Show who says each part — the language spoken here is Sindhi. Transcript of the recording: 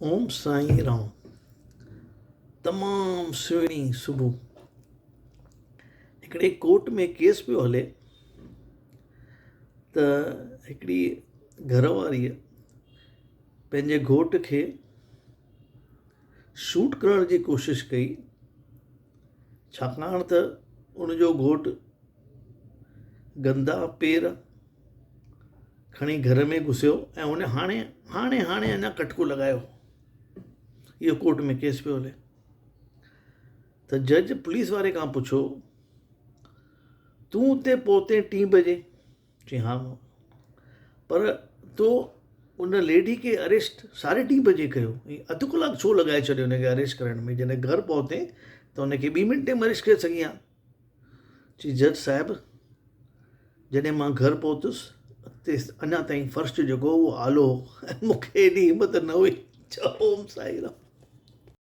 Speaker 1: اوم سائين رام. تمام سهڻي صبح. هڪڙي ڪورٽ ۾ ڪيس پيو هلي ته هڪڙي گهر واريء پنهنجي گهوٽ کي شوٽ ڪرڻ جي ڪوشش ڪئي ڇاڪاڻ ته ان جو گهوٽ گندا پير کڻي گهر ۾ گهسيو ۽ ان هاڻي هاڻي هاڻي اڃا ڪٽڪو لڳايو اهو ڪورٽ ۾ ڪيس پيو هلي ته جج پوليس واري کان پڇيو تون اتي پهتين ٽين بجي چي ها پر تو ان ليڊي کي اريسٽ ساڍي ٽين بجي ڪيو ۽ اڌ ڪلاڪ ڇو لڳائي ڇڏيو ان کي اريسٽ ڪرڻ ۾ جڏهن گهر پهتين ته ان کي ٻي منٽي ۾ اريسٽ ڪري سگهين ها چي جج صاحب جڏهن مان گهر پهتس تيس اڃا تائين فرش جيڪو هو اهو آلو هو ۽ مون کي ايڏي همت نه هئي. چئو اوم سائين رام.